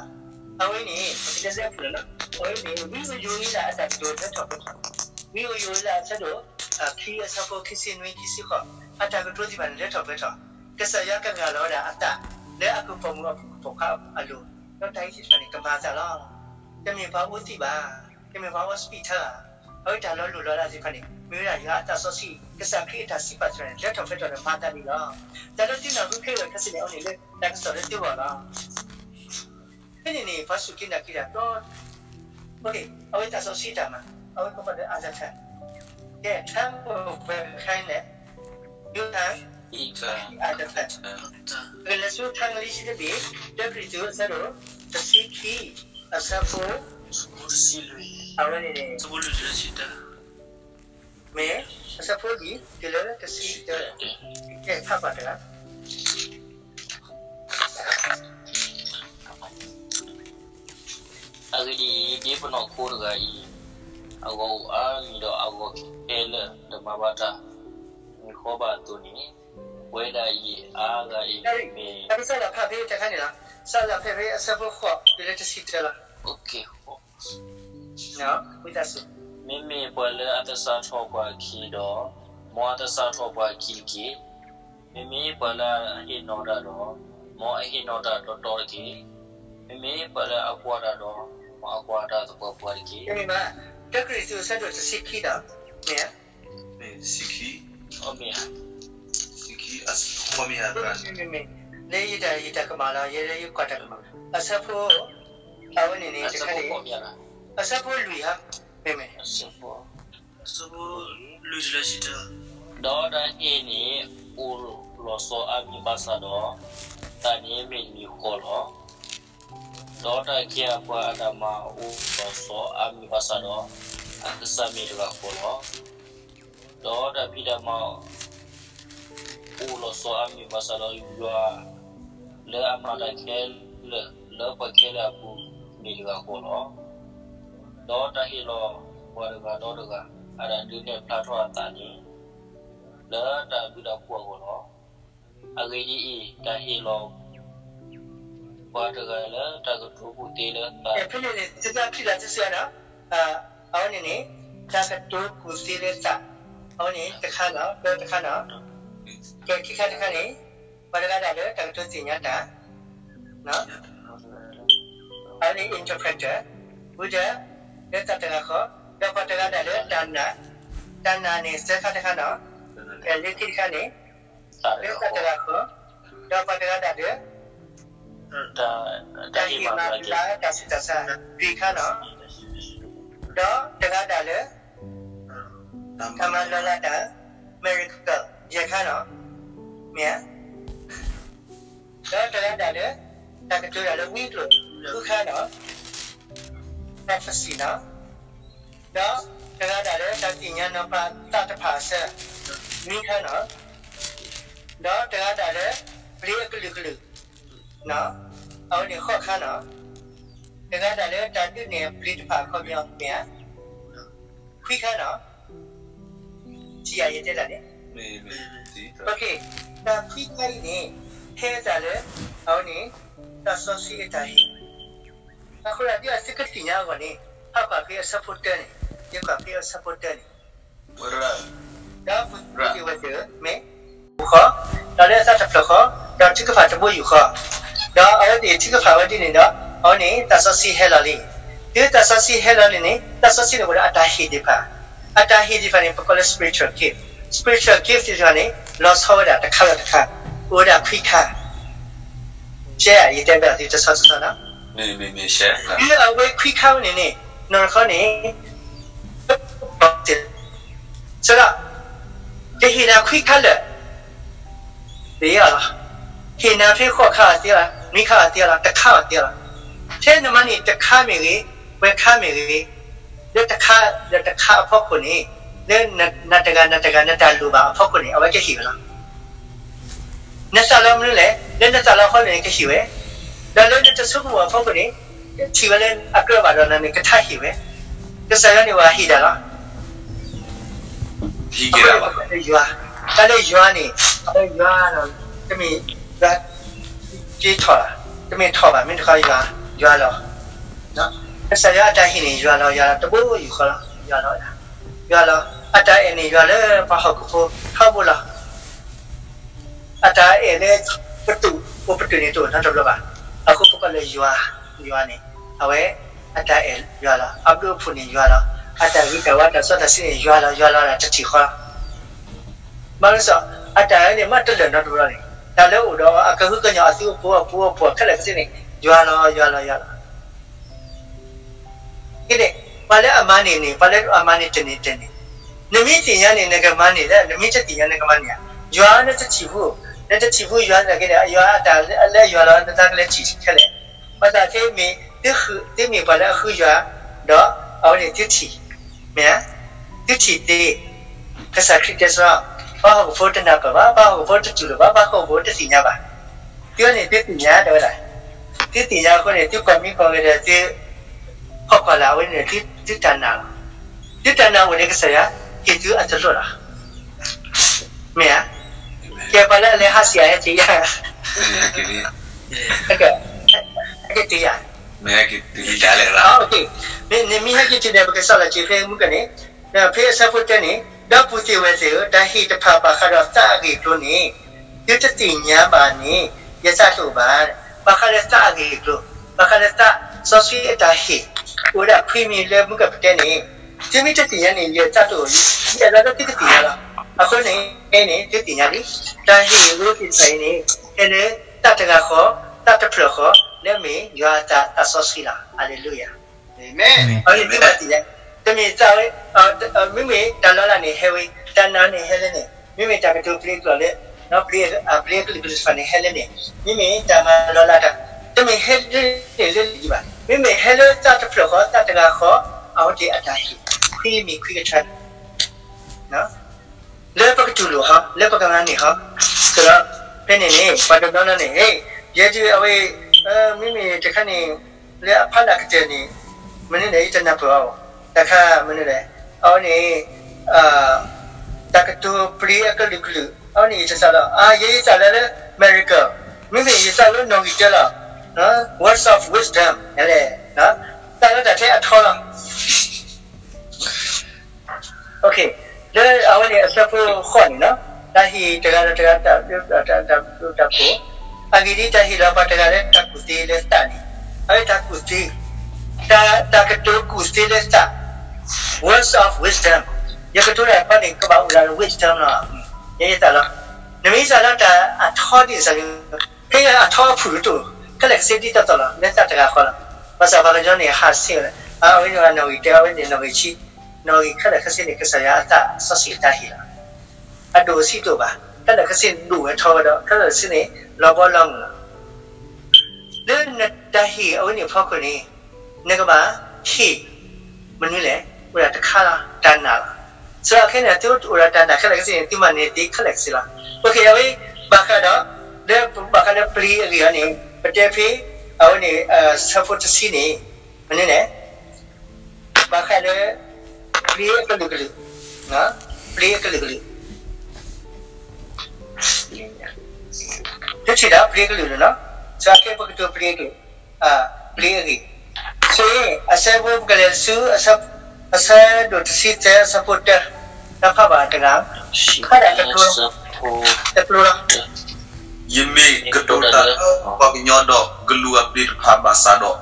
အဝဲန့ၣ် ပကတဲလၢအပူၤလီၤနီၤ, အဝဲန့ၣ် ဝံယိၤအ့လးအတၢ်ကတိၤလၢထီၣ်ပှဲၤထီၣ်, ဝံယိၤအ့လးအဆၢဒိၣ် ခံအဆၢဖိခံဆံနွံခံဆံဃိး, အတၢ်ကတိၤသ့ၣ်တဖၣ်န့ၣ် လၢထီၣ်ပှဲၤထီၣ်, ကစၢ်ယွၤကဂၢ်လီၤဝဲဒၣ်အသး လၢအကပိာ်မုၣ်အဖိခွါအလိၤ, ဒီးတၢ်အံၤသ့ၣ်တဖၣ်န့ၣ် ကမၤအသးလီၤ. တမ့ၢ်ပှၤအိၣ်သံးဘၣ်, တမ့ၢ်ပှၤအီစပံးထါဘၣ်, အဝဲတၢ်လီၤလိၢ်လီၤလးသ့ၣ်တဖၣ်န့ၣ် မ့ၢ်ဝဲဒၣ်ယွၤအသးစီဆှံ, ကစၢ်ခရံာ်အတၢ်စံးပာ်သ့ၣ်တဖၣ်န့ၣ် လၢထီၣ်ပှဲၤထီၣ်ဒီးမၤသးဒ်လီၤ. တၢ်လၢသုနၢ်ဟူခဲအံၤခဲဆ့န့ၣ် အဝဲန့ၣ်လၢတၢ်ကစီၣ်လၢသုဂီၢ်လီၤ. ဖဲန့ၣ်န့ၣ် ပှၤစူၢ်က့ၤနာ်က့ၤတၢ်ဒီး အဝဲသးစီဆှံတၢ်မၤ, အဝဲကိးလၢ Alpha, ကဲ ထါအိၣ်ဝဲခဲအံၤန့ၣ် ယိၤဟၣ် Alpha, ပကလဲၤဆူထါလံစံတဘ့ၣ်, တၢကရံၣ်သူး အဆၢဒိၣ် တဆံခံ, အဆၢဖိ အဝဲန့ၣ်န့ၣ် မ့ၢ် အဆၢဖိလွံၢ် တုၤလၢတဆံတၢ, ကဲဖးကွၢ်တဂၤ အဂ့ၢ်ဒ်အံၤ, ဒ်ပနီၢ်ခိတဂၤအံၤ အဂီၤအိၣ်အါမံၤဒီးအဂီၤခဲလၢာ်တမၤဘၣ်တၢ်မံၤဃီဘၣ်အသိးန့ၣ်, ပဝဲဒၣ်အံၤအါဂၤအံၤမ့ၢ် စးလၢဖဲတခါန့ၣ်လီၤ, စးလၢဖဲဖဲအဆၢဖိဃိးတုၤလၢတဆံတၢလီၤ. မ့မ့ၢ်ပှၤလၢအသဆၣ်ထီၣ်ပှၤခံဒီး, မ်အသဆၣ်ထီၣ်ပှၤခံတက့ၢ်. မ့မ့ၢ်ပှၤလၢအဟ့ၣ်နီၤတၢ်ဒီး, မ်အဟ့ၣ်နီၤတၢ်တီတီတက့ၢ်. မ့မ့ၢ်ပှၤလၢအကွၢ်တၢ်ဒီး, မ်အကွၢ်တၢ်သပှၢ်ပှၢ်တက့ၢ်. တၢကရံၣ်သူးအဆၢဒိၣ်တဆံခံဒီး မ့ၢ်ဧါ, မ့ၢ်, လၢယတၢ်ယတၢ်ကမၣ်လီၤ, ယဲလၢယကွၢ်တၢ်ကမၣ်, အဆၢဖိ, အဝဲန့ၣ်န့ၣ် တခါန့ၣ်, အဆၢဖိလွံၢ်ဧါ, မ့မ့ၢ် အဆၢဖိလွံၢ်တုၤလၢတဆံတၢ, ဒီးတၢ်ဟ့ၣ်န့ၣ် အိၣ်လီၤဆီအါမံၤဘၣ်ဆၣ်ဒီး, သးန့ၣ်မ့ၢ်တမံၤဃီလီၤ. ဒီးတၢ်ကဲအပှၤအတၢ်မၤအိၣ်လီၤဆီအါမံၤဘၣ်ဆၣ်ဒီး, အကစၢ်မ့ၢ်တဂၤဃီလီၤ. ဒီးတၢ်ဖံးတၢ်မၤ အိၣ်လီၤဆီအါမံၤဘၣ်ဆၣ်ဒီး, ယွၤလၢအမၤတၢ်ခဲလၢာ် လၢပှၤခဲလၢာ်အပူၤ မ့ၢ်တဂၤဃီလီၤ. ဒီးတၢ်ဟ့ၣ်လီၤပှၤတဂၤဒီးတဂၤ အတၢ်ဒုးနဲၣ်ဖျါထီၣ်အသးန့ၣ် လၢတၢ်ဘျုးတၢ်ဖှိၣ်အဂီၢ်လီၤ. အဂ့ၢ်ဒ်အံၤ, တၢ်ဟ့ၣ်လီၤ ပှၤတဂၤလၢတၢ်ကတိၤကူၣ်သ့လၢသး, ဖဲန့ၣ်န့ၣ် သုသးဖျံးလီၤသုစ့ၢ်ကီးဒီး, အဝဲန့ၣ်န့ၣ် တၢ်ကတိၤကူၣ်သ့လၢသး, အဝဲန့ၣ်တခါနီၤ, ဒီးတခါနီၤ, ဒီးခံခါတခါန့ၣ် ပှၤတဂၤဒၣ်လၢတၢ်ကတိၤသ့ၣ်ညါတၢ် အဝဲန့ၣ် interpreter, ဝံၤဒီး လၢသးတဂၤဃီ, ဒီးပှၤတဂၤဒၣ်လၢတၢ်နာ်, တၢ်နာ်န့ၣ် သၢခါတခါနီၤ, လၢခံတခါန့ၣ် လၢသးတဂၤဃီ, ဒီးပှၤတဂၤဒၣ်လၢ တၢ်ဟ့ၣ်မၤဘျါတၢ်ဆူးတၢ်ဆါ လွံၢ်ခါနီၤ, ဒီးတဂၤဒၣ်လၢ တၢ်မၤလီၤလးတၢ် miracle ယဲၢ်ခါနီၤ, မ့ၢ်ဧါ, ဒီးတဂၤဒၣ်လၢ တၢ်ကတိၤတၢ်လၢဝံကျိာ် ဃုခါနီၤ, prophecy နီၤ, ဒီးတဂၤဒၣ်လၢတၢ်သ့ၣ်ညါနီၤဖးသးတဖၣ်အဆၢ နွံခါနီၤ, ဒီးတဂၤဒၣ်လၢ ပျ့ၤအကလုာ်ကလုာ် အဝဲန့ၣ်ဃိးခါနီၤ, တဂၤဒၣ်လၢတၢ်ဒုးနဲၣ်ပျ့ၤတဖၣ်အခီပညီ မ့ၢ်ဧါ, ခွံခါနီၤ, ထံၣ်ဧါယတဲတၢ်န့ၣ်, တၢ်ခွံခါအံၤန့ၣ် ဟဲသးလၢ အဝဲန့ၣ် သးစီဆှံအတၢ်ဟ့ၣ် အဃိဒီး ဒ်အသုကသ့ၣ်ညါအဂီၢ်န့ၣ် ဟးကွၢ်ဖဲအဆၢဖိတၢန့ၣ်, ယကွၢ်ဖဲအဆၢဖိတၢန့ၣ်, ဒီးပူၤကွံာ်ဝဲသ့ၣ်ဧၢ မ့ၢ်ဃီ, ဒီးလၢအသးတဖျၢၣ်ဃီ, ဒီးထုကဖၣ်တဘိယူၢ်ဃီ, ဒီးအဝဲသ့ၣ်ထုကဖၣ်ဝဲဒ်န့ၣ်ဒီး အဝဲန့ၣ် သးစီဆှံဟဲလီၤလံ. တုၤသးစီဆှံဟဲလီၤလံန့ၣ် သးစီဆှံန့ၣ်အိၣ်ဒီးအတၢ်ဟ့ၣ်သ့ၣ်တဖၣ်, အတၢ်ဟ့ၣ်သ့ၣ်တဖၣ်န့ၣ် ပကိးလၢ spiritual gift, spiritual gift သ့ၣ်တဖၣ်န့ၣ် လီၤဆီဝဲဒၣ်တခါလီၤတခါ, အိၣ်ဝဲဒၣ်ခွံခါ, ကဲ ယတဲဘၣ်သုတဆီတဆီနီၤ မ့ၢ်, မ့ၢ်, မ့ၢ်, လၢအဝဲခွံခါဝဲန့ၣ်န့ၣ်, နီၢ်တခီန့ၣ်, စးဒီး, ကဟ့ၣ်နၤခွံခါလၢာ်, သ့အီၤလီၤ. ဟ့ၣ်နၤဖဲဃိးခါအီၤသ့လီၤ, နွံခါအီၤသ့လီၤ, တခါအီၤသ့လီၤ. ထဲနမၤန့ၢ်တခါမ့ၢ်ဂ့ၤ, ပှဲၤခါမ့ၢ်ဂ့ၤ, လၢတခါ, လၢတခါအဖီခိၣ်န့ၣ်, လၢနတဂၤနတဂၤနတၢ်လိၣ်ဘၣ်အဖီခိၣ်န့ၣ် အဝဲကဟ့ၣ်ဝဲလီၤ. နသးလီမနုၤလဲၣ်, လၢနသးလီအဖီခိၣ်န့ၣ် ကဟ့ၣ်ဝဲ, ဒီးလၢနတဆိကမိၣ်အဖီခိၣ်န့ၣ်, ထံၣ်ဝဲလၢအကြၢးဘၣ်ဒီးနၤန့ၣ် ကထါဟ့ၣ်ဝဲ, ကစၢ်ယွၤန့ၣ် ပှၤဟ့ၣ်တၢ်လီၤ. အဃိန့ၣ် ပကလၢယွၤ, တၢ်လၢယွၤန့ၣ်, အဝဲယွၤလီၤ, တမ့ၢ်ယွၤက့ထီၣ်, တမ့ၢ်ထီၣ်ဘၣ်, မ့ၢ်တခီယွၤ, ယွၤလီၤ. ကစၢ်ယွၤအတၢ်ဟ့ၣ်န့ၣ် ယွၤလီၤ, ယွၤလီၤ, တဘိယူၢ်ဃီလီၤ, ယွၤလီၤ, ယွၤလီၤ. အတၢ်အဲၣ်န့ၣ် ယွၤလၢပှၤဟီၣ်ခိၣ်ဖိထီဘိလီၤ. အတၢ်အဲၣ်လၢပတုာ်, အိၣ်ပတုာ်န့ၣ်တအိၣ်နီတဘျီဘၣ်. အဃိပကိးလၢယွၤ, ယွၤန့ၣ်, အဝဲအတၢ်အဲၣ်ယွၤလီၤ, အဘျုးအဖှိၣ်န့ၣ်ယွၤလီၤ, အတၢ်ဂံၢ်တၢ်ဘါတၢ်စီတၢ်ဆှံန့ၣ်ယွၤလီၤ, ယွၤလီၤတၢ်တထံၣ်ဃီလီၤ. ဘၣ်မနုၤလဲၣ်, အတၢ်အဲၣ်န့ၣ် မ့ၢ်တလၢာ်နီတဘျီန့ၣ်, တၢ်လၢအိၣ်ဒီးအကဟုကညီၤအသုးအပူၤအပူၤအပူၤခဲလၢာ်ခဲဆ့န့ၣ်, ယွၤလီၤ, ယွၤလီၤ, ယွၤလီၤ. န့ၣ်, ပှၤလၢအမၤန့ၢ်န့ၣ်, ပှၤလၢအမၤန့ၢ်တန့ၢ်တန့ၢ်, နမ့ၢ်သ့ၣ်ညါန့ၣ် နကမၤန့ၢ်, နမ့ၢ်တသ့ၣ်ညါနကမၤန့ၢ်ဧါ. ယွၤနတထံၣ်ဘူး, နတထံၣ်ဘူးယွၤန့ၣ်က့န့ၣ်, ယွၤအတၢ်လၢယွၤလီၤ, နသးကလဲၤထံၣ်ခဲလၢာ်. ဘၣ်ဆၣ်သ့မ့ၢ်, သ့မ့ၢ်ပှၤလၢအဃုယွၤ, ဒီးအဝဲန့ၣ်သုထံၣ်, မ့ၢ်ဧါ, သုထံၣ်သ့, ကစၢ်ခရံာ်တဲစ့ၢ်, ပှၤဟီၣ်ခိၣ်ဖိတနၢ်ပၢၢ်ဘၣ်, ပှၤဟီၣ်ခိၣ်ဖိတတူၢ်လိာ်ဘၣ်, ပှၤဟီၣ်ခိၣ်ဖိတသ့ၣ်ညါဘၣ်. သုန့ၣ်သုသ့ၣ်ညါတဲဝဲဒၣ်, သုသ့ၣ်ညါအဃိန့ၣ် သုကွၢ်မံကွၢ်ဂဲၤဒီးသု ဖီၣ်ကွၢ်လၢအဝဲန့ၣ် သုတၢ်နာ်လီၤ. သုတၢ်နာ်အိၣ်န့ၣ် ကစၢ်ယွၤဟ့ၣ်သုအသလိၣ်လီၤ. မ့ၢ်ဧါ, ကဲပှၤလၢအလဲၤဟးဆံးအဟဲက့ၤယၤ, ဟဲက့ၤတုၤယၤ, နမ့ၢ်ဟဲက့ၤတုၤန့ၣ် ပကစးလီၤက့ၤဖဲမုၢ်ကန့ၣ်, ဖဲအဆၢဖိတၢန့ၣ်, ဒီပုၢ်သ့ၣ်ဝဲၢ်သ့ၣ်ဧၢ, တၢ်ဟ့ၣ်တဖၣ်ဘၣ်ဃးဒီးသးအဂ့ၢ်အကျိၤန့ၣ် သုတသ့ၣ်ညါဘၣ်န့ၣ် ယသးတအိၣ်ဘၣ်. ဘၣ်ဃးလၢသးအဂ့ၢ်အကျိၤ, ဘၣ်ဃးလၢသးစီဆှံအတၢ်ဟ့ၣ်, အိၣ်ဝဲဒၣ်ခွံမံၤလၢမုၢ်ကပတဲန့ၣ်, သုမ့ၢ်တသ့ၣ်ညါန့ၣ် ယသးတအိၣ်, ယအဲၣ်ဒိးလၢသုကသ့ၣ်ညါလီၤ. အဃိန့ၣ်န့ၣ် သုသ့ၣ်ညါလံ, တၢ်ဟ့ၣ်အဂ့ၢ်သ့ၣ်တဖၣ်အံၤန့ၣ် ဟဲလၢသးတဂၤဃီ, သးတဖျၢၣ်ဃီ, လၢမ့ၢ်ယွၤအသးစီဆှံလီၤ. ဟါလ့လူယၤ. အဃိန့ၣ်သုဘၣ်သ့ၣ်ညါ, တမ့ၢ်သးဝဲ, မ့မ့ၢ်တၢ်လီၤလးန့ၣ်ဟဲဝဲ, တၢ်နာ်န့ၣ်ဟဲလၢန့ၣ်, မ့မ့ၢ်တၢ်ကတိၤပျ့ၤအကျိာ်လၢ, ပျ့ၤအကလုာ်ကလုာ်တဖၣ်န့ၣ်ဟဲလၢန့ၣ်, မ့မ့ၢ်တၢ်မၤလီၤလးတၢ်, တမ့ၢ်ဟဲလၢန့ၣ်လၢလံၤဘၣ်, မ့မ့ၢ်ဟဲလၢသးတဖျၢၣ်ဃီ, သးတဂၤဃီ, အဝဲသ့ၣ်အတၢ်ဟ့ၣ်, ခွံမံၤခွံကထါ လၢပကတူၢ်လိာ်ဟီ, လၢပကမၤန့ၢ်ဟီ, ကဒီး, ဖဲန့ၣ်န့ၣ် ပှၤတနီၤနီၤန့ၣ်, ယဲဒၣ်အဝဲ, မ့မ့ၢ်တခါန့ၣ်, လၢအဖီလာ်ကတၢၢ်န့ၣ်, မနုၤလဲၣ် ယတနၢ်ပၢၢ်အီၤ, တၢ်ခါမနုၤလဲၣ်, အဝဲန့ၣ်, တၢ်ကတိၤပျ့ၤအကလုာ်ကလုာ်, အဝဲန့ၣ် ယတသးလီၤ, အါ ယဲယသးလီၤလၢ miracle, မ့မ့ၢ်ယသးလီၤနီၣ်ဂံၢ်တၢလီၤ, words of wisdom, လဲၣ်, သးလီၤတၢ်ထဲအထီလီၤ. လၢအဝဲန့ၣ်အဆၢဖိဃိးန့ၣ်လီၤ, တၢ်ဟ့ၣ်တဂၤဒီးတဂၤတၢ်ဘျုးတၢ်ဖှိၣ်, အဂ့ၢ်ဒ်အံၤ, တၢ်ဟ့ၣ်လီၤပှၤတဂၤလၢတၢ်ကူၣ်သ့လၢသးန့ၣ်, အဝဲတၢ်ကူၣ်သ့, တၢ်, တၢ်ကတိၤကူၣ်သ့လၢသး, words of wisdom, ယကတိၤတၢ်တခီန့ၣ် ကဘၣ်အိၣ်ဒီး wisdom လီၤ. ယဲယသးလီၤ, နမ့ၢ်သးလီၤတၢ်အထီဒ်န့ၣ်, ဖဲအထီအဖုၣ်တအိၣ်, ခဲလၢာ်ခဲဆ့ဒ်သိးသိးလီၤ, လၢသးတဂၤဃီလီၤ. ဘၣ်ဆၣ်ပှၤကညီန့ၣ် ဟးဆ့ၣ်ဝဲ, အဝဲန့ၣ်နီၣ်ဂံၢ်တၢ, အဝဲန့ၣ်နီၣ်ဂံၢ်ဆံ, နီၣ်ဂံၢ်ခဲလၢာ်ခဲဆ့န့ၣ် ကစၢ်ယွၤအသးစီဆှံအတၢ်ဟ့ၣ်လီၤ. အဒိၣ်အဆံးတအိၣ်ဘၣ်, ခဲလၢာ်ခဲဆ့န့ၣ်ဒိၣ်ဝဲထီဝဲဒီး ခဲလၢာ်ခဲဆ့န့ၣ် လီၤဘီလီၤမုၢ်လီၤ. လၢနတၢ်ဟ့ၣ်အဝဲန့ၣ်အဖီခိၣ်န့ၣ်, နကဘၣ်ဟ့ၣ်, မနုၤလဲၣ်, အိၣ်ဒၣ်တခါလီၤ, တၢ်နာ်လီၤ. စးခဲန့ၣ် သုအိၣ်ဒီးတၢ်နာ်ခဲလၢာ်ခဲဆ့န့ၣ် သုမၤန့ၢ်သ့ခဲလၢာ်ခဲဆ့လီၤ. အဝဲ, ဘၣ်ဃးဒီး, လၢဘၣ်ဃးလၢပျ့ၤအဂ့ၢ်အီၤန့ၣ် ပတဲဖဲ, အဝဲန့ၣ်, ဆၢဖိတဆံန့ၣ်, မနုၤလဲၣ်, ဘၣ်ဃးလၢ, ပျ့ၤအကလုာ်ကလုာ်, ပျ့ၤအကလုာ်ကလုာ် တထံၣ်ဒီးပျ့ၤကလုာ်လီၤ, စးခဲပကတိၤပျ့ၤကလုာ်, ပျ့ၤအဂ့ၢ်, အဆၢဖိပကလဲၤဆူ, အဆၢဒိၣ်တဆံသၢ အဆၢဖိတၢ, တၢ်ဖးဘၣ်တဂၤ, ဖးဒၣ်တကျိၤ, တကျိၤလီၤ. ယမ့ၢ်ကတိၤတၢ်လၢပှၤကညီဒီးကလုာ်အပျ့ၤတဖၣ်ဘၣ်ဆၣ်ဒီး,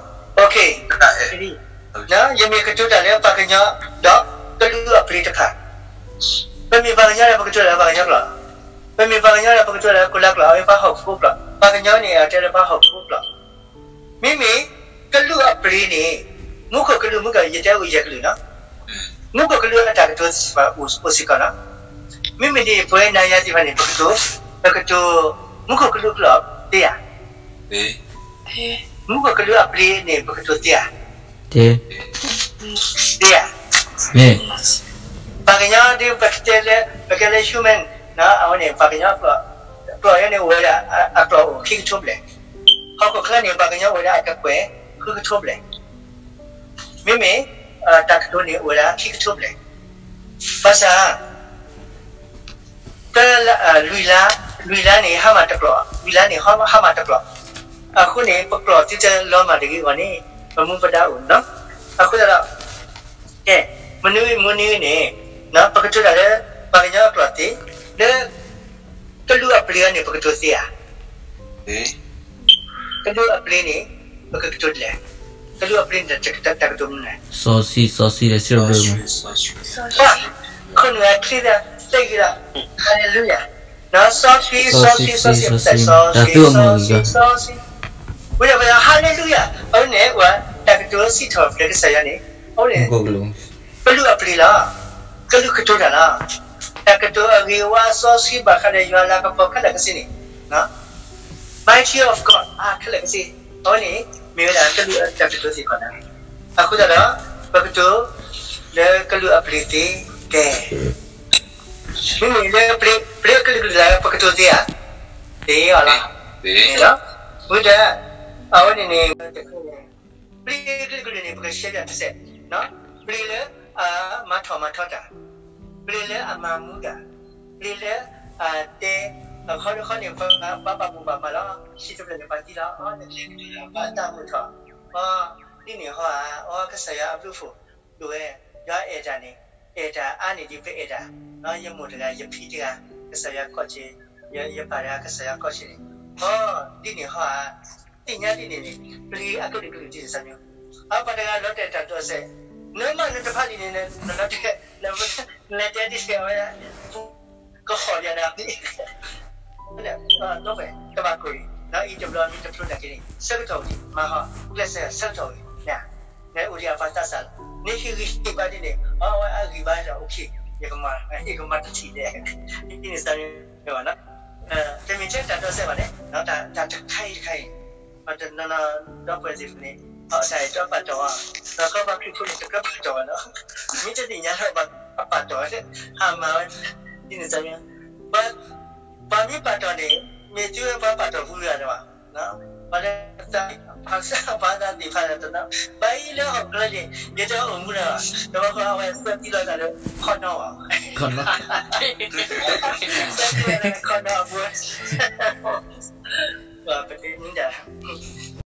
ယမ့ၢ်ကတိၤတၢ်လၢပှၤကညီ, ဒီးကလုာ်အပျ့ၤတဖၣ်, ပမ့ၢ်ပှၤကညီဒီးပကတိၤတၢ်လၢပှၤကညီကျိာ်, ပမ့ၢ်ပှၤကညီဒီးပကတိၤတၢ်လၢကိးလါကျိာ်, အဝဲပှၤဟီၣ်ခိၣ်ဖိကျိာ်, ပှၤကညီန့ၣ် အတဲလၢပှၤဟီၣ်ခိၣ်ဖိကျိာ်, မ့မ့ၢ် ပျ့ၤန့ၣ် မူခိၣ်ကလူး မူခိၣ် ယတဲအိၣ်ယဲၢ်ကလုာ်နီၤ, မူခိၣ်ကလူးအတၢ်ကတိၤသ့ၣ်တဖၣ်အိၣ်စ့ၢ်ကီးနီၤ, မ့မ့ၢ်ဒ်ပဝဲနၤယၤသ့ၣ်တဖၣ်န့ၣ် ပကတိၤ, ပကတိၤ မူခိၣ်ကလူးကျိာ်သ့ဧါ, မူခိၣ်ကလူးအပျ့ၤန့ၣ် ပကတိၤသ့ဧါ, သ့ဧါ, ပှၤကညီဒ်ပကတဲလၢ ပကဲလၢ human အဝဲန့ၣ် ပှၤကညီကျိာ်, ကျိာ်ယဲန့ၣ်အိၣ်ဝဲဒၣ် အကျိာ်အိၣ်ခံကထိဘျဲၣ်, ဟီၣ်ခိၣ်ချၢန့ၣ် ပှၤကညီအိၣ်ဝဲဒၣ်အကကွဲၢ် ဃုကထိဘျဲၣ်, မ့မ့ၢ် တၢ်ကတိၤန့ၣ်အိၣ်ဝဲဒၣ်ခံကထိဘျဲၣ်, ဘၣ်ဆၣ် တ လွံၢ်လါ, လွံၢ်လါန့ၣ် ဟါမၢ်တကျိာ်, လွံၢ်လါန့ၣ် ဟါမၢ်တကျိာ်, အဃိန့ၣ် ပကျိာ်သုတလီၤမၢ်တဂ့ၤအဂီၢ်န့ၣ် ပမူပဒါအိၣ်နီၤ, အဃိသတးဒီး ကဲ, မနုၤမနုၤန့ၣ် ပကတိၤတၢ်လၢ ပှၤကညီအကျိာ်သ့, လၢ ကလူးအပျ့ၤအံၤန့ၣ် ပကတိၤသ့ဧါ, ကလူးအပျ့ၤန့ၣ် ပကကတိၤဒ်လဲၣ်, ကလူးအပျ့ၤန့ၣ် တၢ်ကတိၤမနုၤလဲၣ်, စီဆှံ, စီဆှံ, စီဆှံ, ခိၣ်နူာ်အချ့သၢဂ့ၤလီၤ, hallelujah, စီဆှံ, စီဆှံ, စီဆှံ, စီဆှံ, စီဆှံ, စီဆှံ, ဝဲဒၣ် hallelujah, အဝဲန့ၣ် တၢ်ကတိၤစံးထီၣ်ပတြၢၤကစၢ်ယွၤန့ၣ် အဝဲန့ၣ် ကလူးအပျ့ၤလီၤ, ကလူးကတိၤတၢ်လီၤ, တၢ်ကတိၤအဂ့ၤဝါစီဆှံဘၣ်ဃးဒီးယွၤလၤကပီၤခဲလၢာ်ခဲဆ့န့ၣ် mighty of God အါခဲလၢာ်ခဲဆ့, အဝဲန့ၣ် မ့ၢ်ဝဲဒၣ်ကလူးအတၢ်ကတိၤသ့ၣ်တဖၣ်န့ၣ်, အဃိသတးဒီး ပကတိၤ လၢကလူးအပျ့ၤသ့, ကဲ, မ့မ့ၢ်လၢပျ့ၤအကလုာ်ကလုာ်လၢပကတိၤသ့ဧါ, သ့အီၤလီၤ, ဝဲဒၣ် အဝဲန့ၣ်န့ၣ် ပျ့ၤအကလုာ်ကလုာ်န့ၣ် ပကရှဲပြတစဲး, ပျ့ၤလၢအမၤထီၣ်မၤထီတၢ်, ပျ့ၤလၢအမၤမူတၢ်, ပျ့ၤလၢအတဲ, အခီတခီန့ၣ် ပှၤဘၣ်မိၣ်ဘၣ်မးလီၤ, ဟံၣ်တဖျၢၣ်န့ၣ် ပှၤသံလီၤ, အီ နပျ့ၤကလုာ်လၢပှၤတၢ်မုာ်ထီၣ်, အီ ဒ်န့ၣ်ဟီဧါ, အီ ကစၢ်ယွၤအဘျုးအဖှိၣ်ဒိၣ်ဝဲ, ယွၤအဲၣ်တၢ်န့ၣ်, အဲၣ်တၢ်အါန့ၢ်ဒ်ပအဲၣ်တၢ်, ယမိၢ်တဂၤ ယဖံတဂၤ, ကစၢ်ယွၤကိးက့ၤ, ယပၢ်တဂၤ ကစၢ်ယွၤကိးက့ၤန့ၣ်, အီ ဒ်န့ၣ်ဟီဧါ, သ့ၣ်ညါဒ်န့ၣ်န့ၣ် ပျ့ၤအကလုာ်ကလုာ်ဒ်န့ၣ်စၢ်မံၤ, အပှၤတဂၤလီၤတဲာ်တၢ်ဒိးစဲး, နမ့ၢ်နတဖးလံာ်န့ၣ် နလီၤတဲာ်, နတဲဒ်န့ၣ်ဝဲ, ကဟီၣ်ယၤန့ၣ်, ဒီပုၢ်ဝဲၢ် ကဘၣ်ကိၢ်လံ, ဒီးအံၤတဘျီမ့ၢ်တဖျိနာ်က့န့ၣ် ဆၢကတီၢ်ဝံၤ မၤဟီၣ် ကျဲးစၢးဆၢကတီၢ်ဝံၤ, နအိၣ်ဒံးအပှၤသးစၢ်လီၤ, နဟ့ၣ်ဂံၢ်ဟ့ၣ်ဘါဒ်န့ၣ် အဝဲအဂံၢ်ဘါဒီးအိၣ်ခံ, ယကမၤ, ယကမၤတထံၣ်ဒဲး, ဒ်န့ၣ်စၢ်မံၤဘၣ်နီၤ, တမ့ၢ်ထဲတၢ်ဒိးစဲးဘၣ်န့ၣ် တၢ်တခါအံၤတခါအံၤ ပှၤတနီၤနီၤ ဒီပုၢ်ဝဲၢ်သ့ၣ်တဖၣ်န့ၣ် အတၢ်အဲၣ်တီပာ်တီၢ်အီၤ, ဒီးခီပှၤခရံာ်ဖိန့ၣ် တကြၢးပာ်တီၢ်ဘၣ်နီၤ, မ့ၢ်တသ့ၣ်ညါလၢပှၤပာ်တီၢ်ဝဲ, ဟးမၤဝဲ, ဒ်န့ၣ်စၢ်မံၤ, ပှၤမ့ၢ်ပာ်တီၢ်န့ၣ် မ့ၢ်သုဝဲပှၤပာ်တီၢ်ပူၤတဂၤလၢၤဘၣ်, ပှၤလၢ ပှၤသးသ့ၣ်တဖၣ်လၢတနီၤ, ပှၤအံၤလၢဟီၣ်ခိၣ်ချၢန့ၣ် ယတအိၣ်မူလၢၤဘၣ်, တဘျီဃီအဝဲသွဲသံလီၤသးလၢ ခီနီဘၣ်, သွဲသံလီၤသးလၢခီနီအပူၤ, ပတနံၤဒၣ်